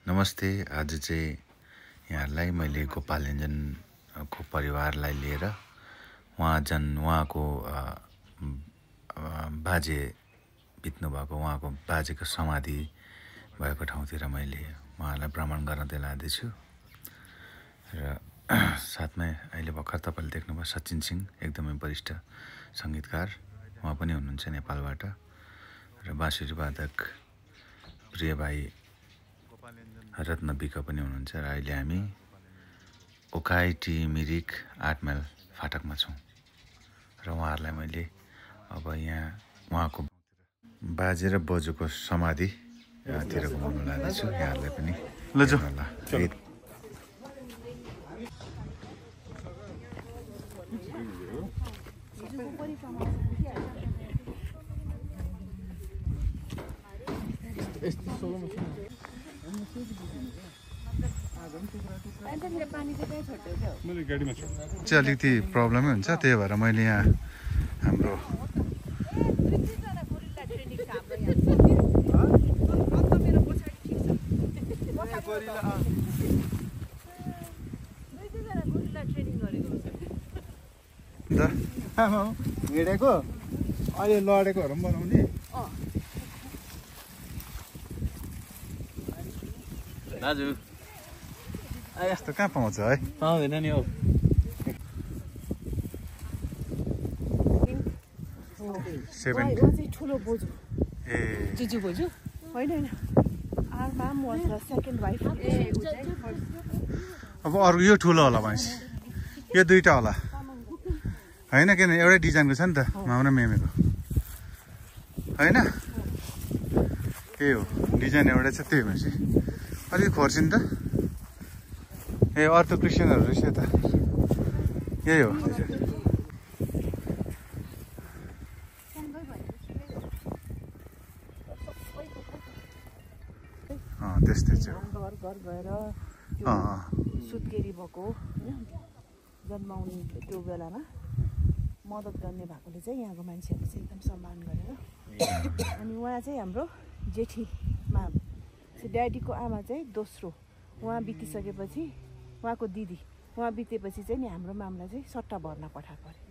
नमस्ते। आज चाहिँ यहाँहरूलाई मैले गोपाल इन्जनको परिवारलाई लिएर उहाँको बाजे बित्नुभएको उहाँको बाजेको समाधि भएको ठाउँतिर मैले उहाँलाई भ्रमण गर्न चाहिँ लाँदैछु। र साथमै अहिले भर्खर तपाईँले देख्नुभयो सचिन सिंह, एकदमै वरिष्ठ सङ्गीतकार, उहाँ पनि हुनुहुन्छ नेपालबाट। र बाँसुरी वादक प्रिय भाइ रत्न विक पनि हुनुहुन्छ। र अहिले हामी ओकाइटी मिरिक 8 माइल फाटकमा छौँ। र उहाँहरूलाई मैले अब यहाँ उहाँको बाजे र बोजूको समाधितिर घुमाउन लाँदैछु। यहाँहरूलाई पनि ल जाऊ। चाहिँ अलिकति प्रब्लमै हुन्छ, त्यही भएर मैले यहाँ हाम्रो हिँडेको अहिले लडेकोहरू पनि बनाउने दाजु यस्तो कहाँ पाउँछ है? पाउँदैन नि हौ। ठुलो बोजू जिजु बोजू होइन सेकेन्ड वाइफ। अब अरू यो ठुलो होला भनेपछि यो दुईटा होला होइन, किन एउटै डिजाइनको छ नि त मामा र मेमेको होइन, त्यही हो डिजाइन एउटै छ। त्यही भनेपछि अलिक खोर्सिन त ए अर्थ क्रिस्चियनहरू रहेछ त, यही हो त्यस्तै छ। घर घर गएर सुत्केरी भएको जन्माउने त्यो बेलामा मद्दत गर्ने भएकोले चाहिँ यहाँको मान्छेहरूले चाहिँ एकदम सम्मान गरेर। अनि उहाँ चाहिँ हाम्रो जेठी माम, ड्याडीको आमा चाहिँ दोस्रो, उहाँ बितिसकेपछि उहाँको दिदी, उहाँ बितेपछि चाहिँ नि हाम्रो मामलाई चाहिँ सट्टा भर्ना पठाएको अरे।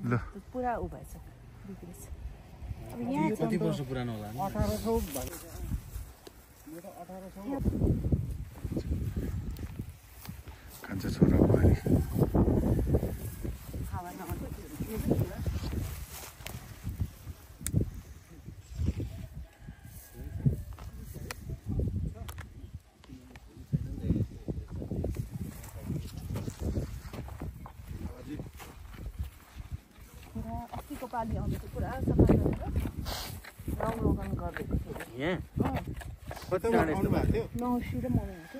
ल पुरा ऊ भएछ, बिग्रेछ। अब यहाँ कति वर्ष पुरानो होला? 1800 कान्छ छोरा भयो। अस्तिको पालि आउँदा चाहिँ पुरा सफा गरेर रङ रोगन गरिदिएको थियो। नौसी र मनाएको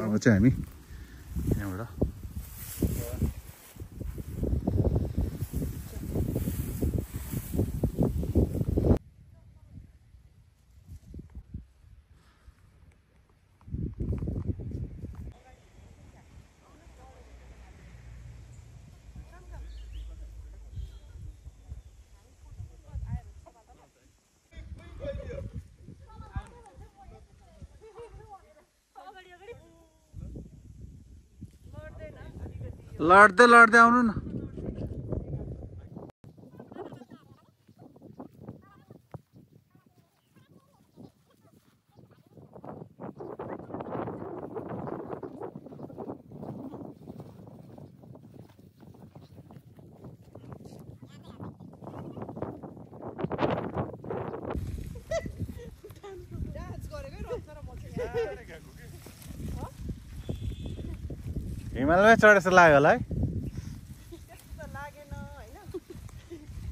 अब चाहिँ हामी यहाँबाट लड्दै लड्दै आउनु न। हिमालयमै चढे जस्तो लाग्यो होला है?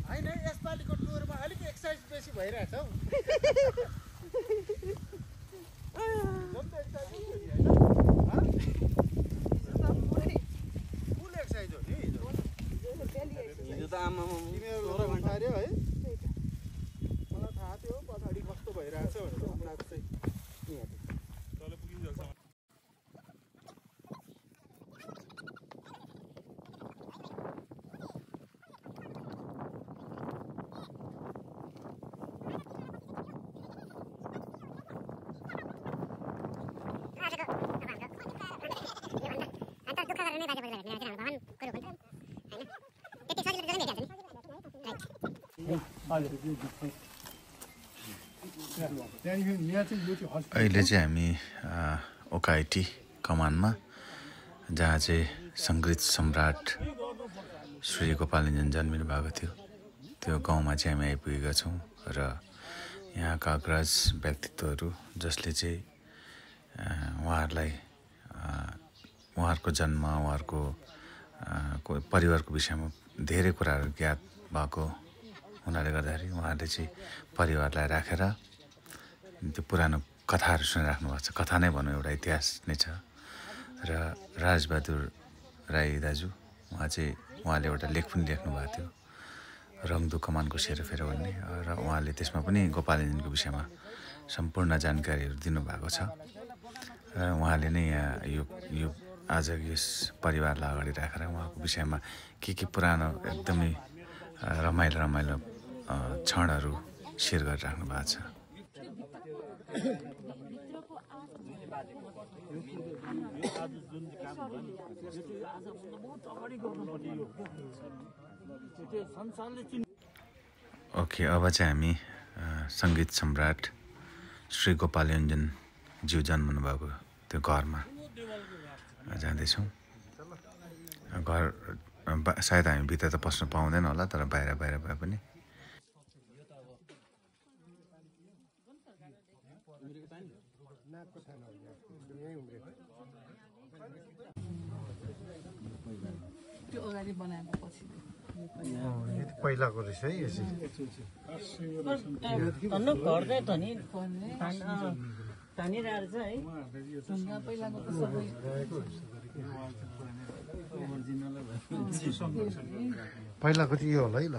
होइन यसपालिको टुरमा अलिक एक्सर्साइज बेसी भइरहेछ हौ। फुल एक्सर्साइज हो नि हिजो त। आमा 16 घन्टा अरे है। अहिले चाहिँ हामी ओकाइटी कमानमा जहाँ चाहिँ सङ्गीत सम्राट श्री गोपालञ्जन जन्मिनु भएको थियो त्यो गाउँमा चाहिँ हामी आइपुगेका छौँ र यहाँका अग्रज व्यक्तित्वहरू जसले चाहिँ उहाँहरूलाई उहाँहरूको जन्म उहाँहरूको परिवारको विषयमा धेरै कुराहरू ज्ञात भएको हुनाले गर्दाखेरि उहाँहरूले चाहिँ परिवारलाई राखेर त्यो पुरानो कथाहरू सुनाइराख्नु भएको छ। कथा नै भनौँ, एउटा इतिहास नै छ। र राजबहादुर राई दाजु उहाँले एउटा लेख पनि लेख्नु भएको थियो, रङदु कमानको सेरोफेरो भन्ने, र उहाँले त्यसमा पनि गोपालञ्जनको विषयमा सम्पूर्ण जानकारीहरू दिनुभएको छ। र उहाँले नै यहाँ यो आज यस परिवारलाई अगाडि राखेर उहाँको विषयमा के पुरानो एकदमै रमाइलो क्षणहरू सेयर गरिराख्नु भएको छ। ओके, अब चाहिँ हामी सङ्गीत सम्राट श्री गोपालञ्जन ज्यू जन्मनु भएको त्यो घरमा जाँदैछौँ। घर सायद हामी भित्र त पस्नु पाउँदैन होला, तर बाहिर भए पनि पहिलाको रहेछ है यो चाहिँ। पहिलाको त यो होला है। ल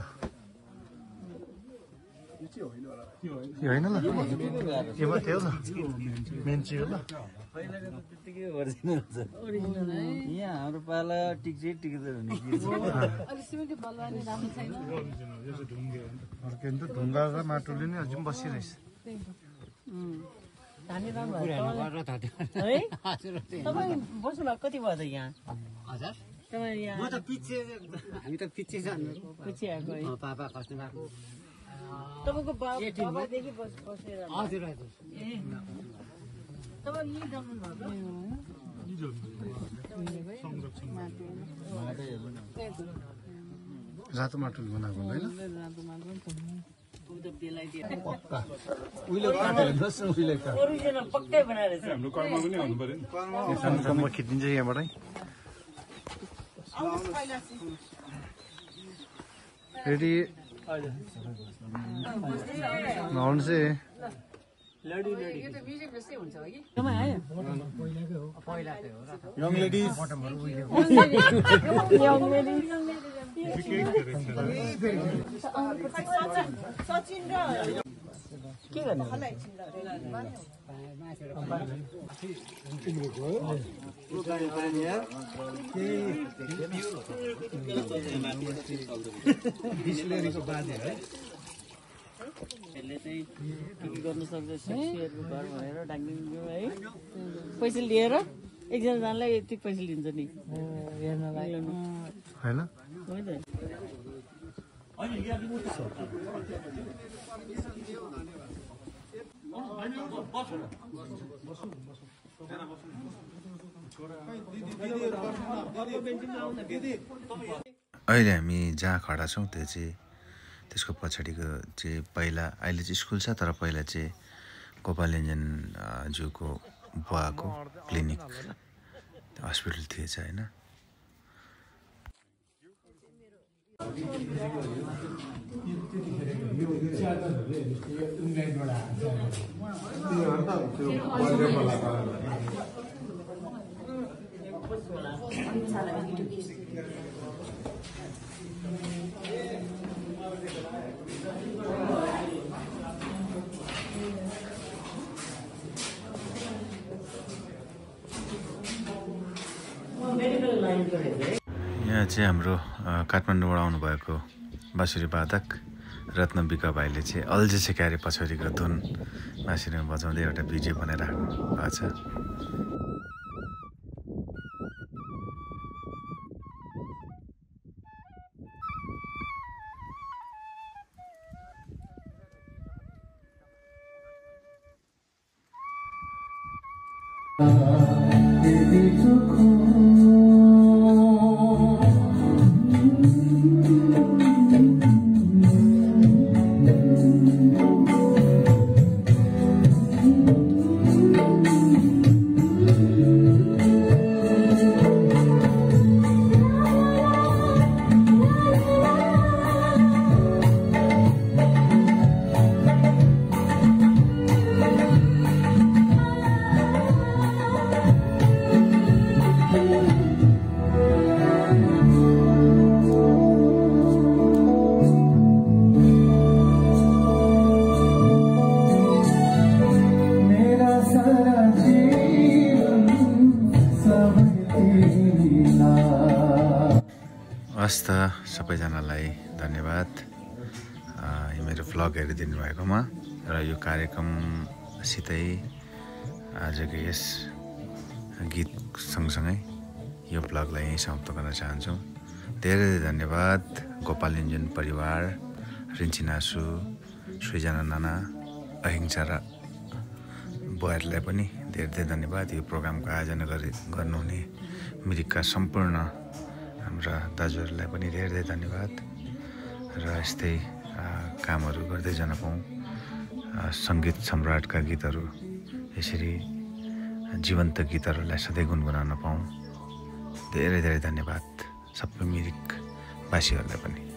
यो होइन ल, यो मात्रै हो ल, मेन चाहिँ हो ल। पहिलाको त्यतिकै ओरिजिनल छ। यहाँ हाम्रो पाला टिक्दै हुने अर्को त ढुङ्गा र माटोले नै अझै बसिरहेछ। बस्नु भएको कति भयो त यहाँ? म त पछि हामी त पछि जानु पछि आएको है। पापा खस्नु भएको। तपाईँको बाबादेखि बसेर हजुर हजुर। तपाईँ यहीँ जन्मनु भएको? रातो माटोले बनाएको होइन। ओरिजिनल पक्कै बनाएर कर्म खिचिन्छ यहाँबाटै। रेडी नआउनु चाहिँ यङ लेडिज सचिन र के गर्नु? बिस्लेरीको बाजे है। यसले चाहिँ के गर्नु सक्छ? सेक्सीहरूको घर भनेर डाङ्गिङ है, पैसा लिएर एकजनालाई यति पैसा लिन्छ नि हेर्नलाई होइन। अहिले हामी जहाँ खडा छौँ त्यो चाहिँ त्यसको पछाडिको चाहिँ पहिला अहिले चाहिँ स्कुल छ, तर पहिला चाहिँ गोपालञ्जन ज्यूको बुवाको क्लिनिक हस्पिटल थिएछ होइन। यहाँ चाहिँ हाम्रो काठमाडौँबाट आउनुभएको बाँसुरी वादक रत्न बिका भाइले चाहिँ अल्झे छेक्यारे पछाडिको धुन बाँसुरीमा बजाउँदै एउटा भिडियो बनाइराख्नु भएको छ। हस् त सबैजनालाई धन्यवाद यो मेरो भ्लग हेरिदिनु भएकोमा र यो कार्यक्रमसितै आजको यस गीत सँगसँगै यो भ्लगलाई यहीँ समाप्त गर्न चाहन्छौँ। धेरै धेरै धन्यवाद गोपाल इन्जन परिवार, रिन्चिनासु, सृजना नाना, अहिंसा र बुहारीलाई पनि धेरै धेरै धन्यवाद। यो प्रोग्रामको आयोजना गर्नुहुने मिरिकका सम्पूर्ण हाम्रा दाजुहरूलाई पनि धेरै धेरै धन्यवाद। र यस्तै कामहरू गर्दै जान पाऊँ, सङ्गीत सम्राटका गीतहरू यसरी जीवन्त गीतहरूलाई सधैँ गुनगुनाउन पाऊँ। धेरै धेरै धन्यवाद सबै मिरिकवासीहरूलाई पनि।